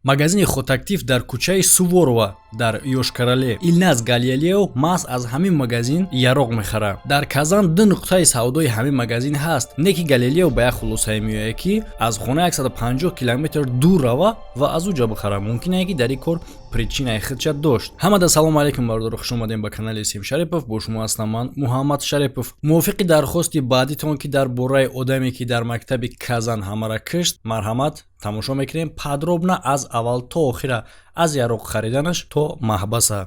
Магазини Хотактив дар кӯчаи Суворова дар Йошкар-Оле. Илназ Галилеев маҳз аз ҳамин магазин яроқ мехарад. Дар Казан ду нуқтаи савдои ҳамин магазин ҳаст, не ки Галилеев ба як хулосае меояд, ки аз хона 150 километр дур рава ва аз ӯ ҷо бихара. Мумкин ки дар ин кор причинаи худша дошт. Ҳамада салому алайкум, бародаро, хуш омадем ба канали Сим Шарипов. Бо шумо ҳастам ман, Муҳаммад Шарипов. Мувофиқи дархости баъдитон, ки дар бораи одаме, ки дар мактаби Казан ҳамара кишт, марҳамат, тамошо мекунем подробно аз аввал то охира, аз яроқ хариданаш то маҳбаса.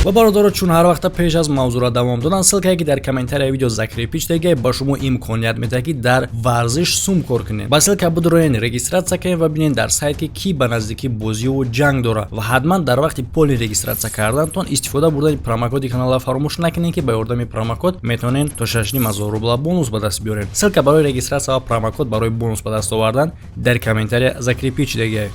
Ва бародаро, чун ҳар вақта пеш аз мавзӯъро давом додан, ссылкае, ки дар комментарияи видео закрепить шудагия, ба шумо имконият медиҳад, ки дар варзиш сум кор кунед. Ба ссылка бидуроен, регистрация кунед ва бинед дар сайт, ки кӣ ба наздикӣ бозиву ҷанг дорад. Ва ҳатман дар вақти полный регистрация кардантон истифода бурдани промокоди каналро фаромӯш накунед, ки ба ёрдами промокод метавонед то 6,5 ҳазор рубла бонус ба даст биёред. Ссылка барои регистрация ва промокод барои бонус ба даст овардан дар комментария закрепить шудагия.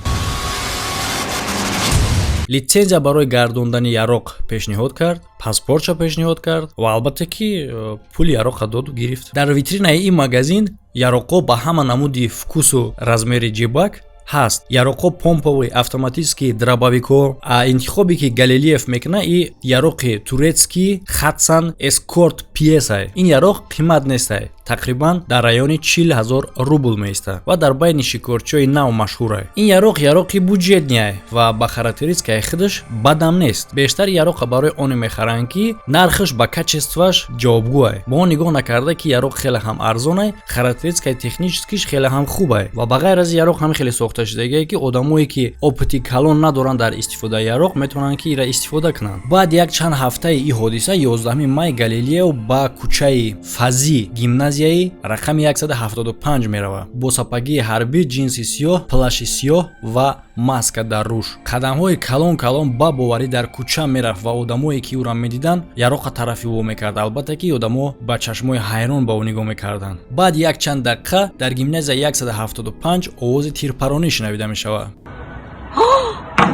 Литсензия барои гардондани яроқ пешниҳод кард, паспортша пешниҳод кард ва албатта ки пули яроққа доду гирифт. Дар витринаи ин магазин яроқҳо ба ҳама намуди вкусу размери ҷибак ҳаст: яроқҳо помповый, автоматический, дробовикҳо. А интихобе, ки Галилеев мекунад, и яроқи турецкий Хатсан Эскорт пьесай. Ин яроқ қимат нестай, тақрибан дар райони 40 000 рубл меистад ва дар байни шикорчиҳои нав машҳурай. Ин яроқ яроқи бюджетныйай ва ба характеристикаи худаш бадам нест. Бештар яроқа барои оне мехаранд, ки нархаш ба качествоаш ҷавобгӯай. Бо он нигоҳ накарда, ки яроқ хеле ҳам арзонай, характеристикаи техническийш хеле ҳам хубай. Ва ба ғайр аз яроқ ҳам хеле сохта шудагие, ки одамое, ки опыти калон надоранд дар истифодаи яроқ, метавонанд, ки ира истифода кунанд. Баъд як чанд ҳафтаи ин ҳодиса, 11 май, Галилео ба кӯчаи Фази, гимназияи рақами 175 меравад. Бо сапогии ҳарбӣ, ҷинси сиёҳ, плащи сиёҳ ва маска дар рӯш, қадамҳои калон калон ба боварӣ дар кӯча мерафт ва одамое, ки ӯро медиданд, яроқа тарафи ӯ мекард. Албатта ки одамо ба чашмои ҳайрон ба ӯ нигоҳ мекарданд. Баъд як чанд дақиқа дар гимназия 175 овози тирпаронӣ шунавида мешавад.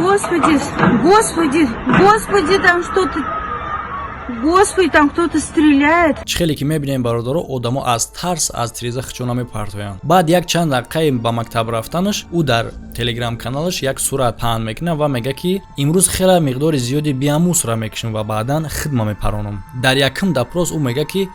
Господи, господи, господи, там что-то. Господи, там кто-то стреляет. Чӣ хеле ки мебинем, бародаро, одамо аз тарс аз тиреза хичона мепартоянд. Баъд як чанд дақиқаи ба мактаб рафтанаш ӯ дар телеграм-каналаш як сурат паҳн мекунад ва мегӯяд, ки имрӯз хеле миқдори зиёди биомусора мекушам ва баъдан хидма мепаронам. Дар якум допрос ӯ мегӯяд, ки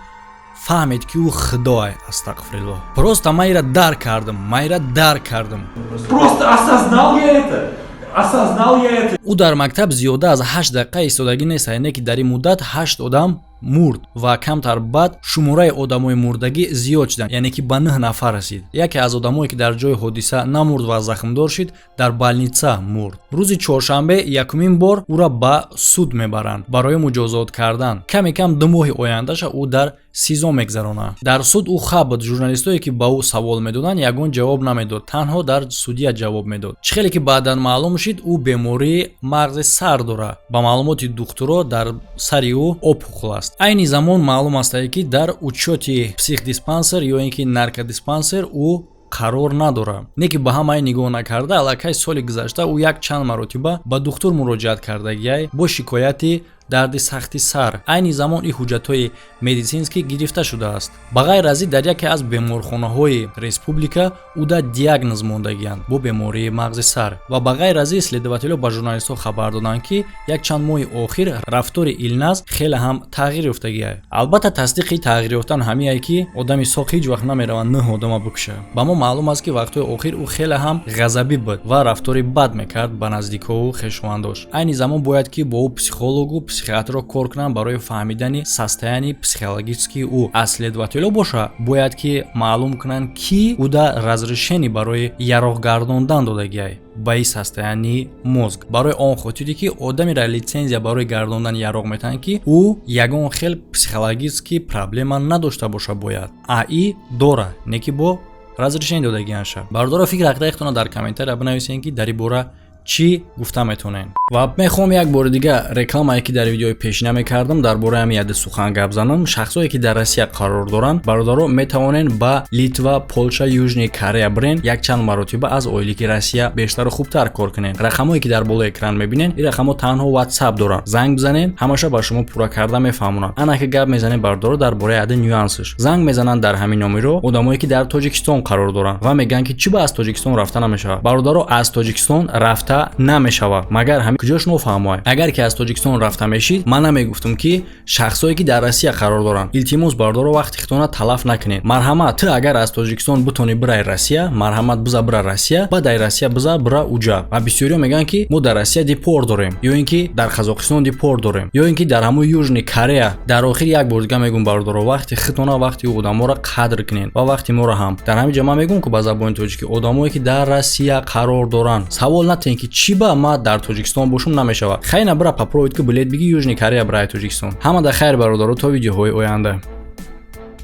фаҳмед, ки ӯ худоай. Астағфируллоҳ, просто ман ира дарк кардам, ман ира дарк кардам. Просто осознал я это. Осознал я это. Ӯ дар мактаб зиёда аз 8 дақиқа истодагӣ нест, яъне ки дар ин муддат ҳашт одам мурд ва камтар баъд шумораи одамои мурдагӣ зиёд шуданд, яъне ки ба нӯҳ нафар расид. Яке аз одамое, ки дар ҷои ҳодиса намурд ва захмдор шид, дар больница мурд. Рӯзи чоршанбе якумин бор ӯра ба суд мебаранд барои муҷозот кардан. Каме кам 2 моҳи ояндаша ӯ дар СИЗО мегзаронад. Дар суд ӯ хаб буд. Журналистое, ки ба ӯ савол медоданд, ягон ҷавоб намедод, танҳо дар судья ҷавоб медод. Чӣ хеле ки баъдан маълум шид, ӯ бемории мағзи сар дорад. Ба маълумоти духтуро, дар сари ӯ опухоль аст. Айни замон маълум астае, ки дар учёти психдиспансер ё ин ки наркодиспансер ӯ қарор надорад. Не ки ба ҳамаи нигоҳ накарда, аллакай соли гузашта ӯ як чанд маротиба ба духтур муроҷиат кардагиай бо шикояти дарди сахти сар. Айни замон ин ҳуҷҷатҳои медицинский гирифта шудааст. Ба ғайр аз ин, дар яке аз беморхонаҳои республика ӯ диагноз мондагианд бо бемории мағзи сар. Ва ба ғайр аз ин, следователҳо ба журналистҳо хабар доданд, ки як чанд моҳи охир рафтори Илназ хеле ҳам тағйир ёфтагиай. Албатта, тасдиқи тағйир ёфтан ҳамие, ки одами соқ ҳеҷ вақт намеравад нӯҳ одама бикуша. Ба мо маълум аст, ки вақтҳои охир ӯ хеле ҳам ғазабӣ буд ва рафтори бад мекард ба наздикҳову хешовандош. Айни замон бояд, ки бо ӯ психологу психиатрро кор кунанд барои фаҳмидани состояние психологическии ӯ. Аз следователҳо боша, бояд, ки маълум кунанд, ки ӯда разрешение барои яроқ гардондан додагиай ба ин состояние мозг. Барои он хотире, ки одамеро литсензия барои гардондани яроқ метаҳанд, ки ӯ ягон хел психологический проблема надошта боша бояд. А и дора, не ки бо разрешение додагианша. Бародаро, фикр ақидаи худтонро дар комментария бинависед, ки дар ин бора. Чӣ гуфта метавонем? Ва мехоҳам як бори дига рекламае, ки дар видеои пешина мекардам, дар бораи ҳамин яде сухан гап занам. Шахсое, ки дар Россия қарор доранд, бародаро, метавонен ба Литва, Полша, Южный Корея бирен, якчанд маротиба аз ойлики Россия бештару хубтар кор кунен. Рақамое, ки дар болои экран мебинен, ин рақамҳо танҳо WhatsApp доранд. Занг бизанен, ҳамаша ба шумо пурра карда мефаҳмонанд. Ана ки гап мезанем, бародаро, дар бораи яде нюансш. Занг мезананд дар ҳамин номеро одамое, ки дар Тоҷикистон қарор доранд, ва мегӯянд, ки чӣ ба аз Тоҷикистон рафта намешавад. Бародаро, аз Тоҷикистон рафта намешавад. Магар ҳамин куҷо шумо фаҳмоед? Агар ки аз Тоҷикистон рафта мешид, ман намегуфтам, ки шахсое, ки дар Россия қарор доранд. Илтимос, бародаро, вақти хитона талаф накунед. Марҳамат, ту агар аз Тоҷикистон битонӣ бирай Россия, марҳамат, биза, бира Россия, баъд ай Россия биза, бира уҷа. Ва бисёриҳо мегӯянд, ки мо дар Россия депорт дорем, ё ин ки дар Қазоқистон депорт дорем, ё ин ки дар ҳамон Южный Корея. Дар охир як бор дига мегӯм, бародаро, вақти хитона, вақти одаморо қадр кунед ва вақти моро ҳам. Дар ҳамин ҷо ман мегӯм, ки ба забони тоҷикӣ, одамое, ки дар Россия қарор доранд, савол натиҳем, ки чӣ ба ма дар Тоҷикистон бошум намешавад. Хайна, бира, попробуйт, ки билет биги, Южный Корея бирай Тоҷикистон. Ҳамада хайр, бародаро, то видеоҳои оянда.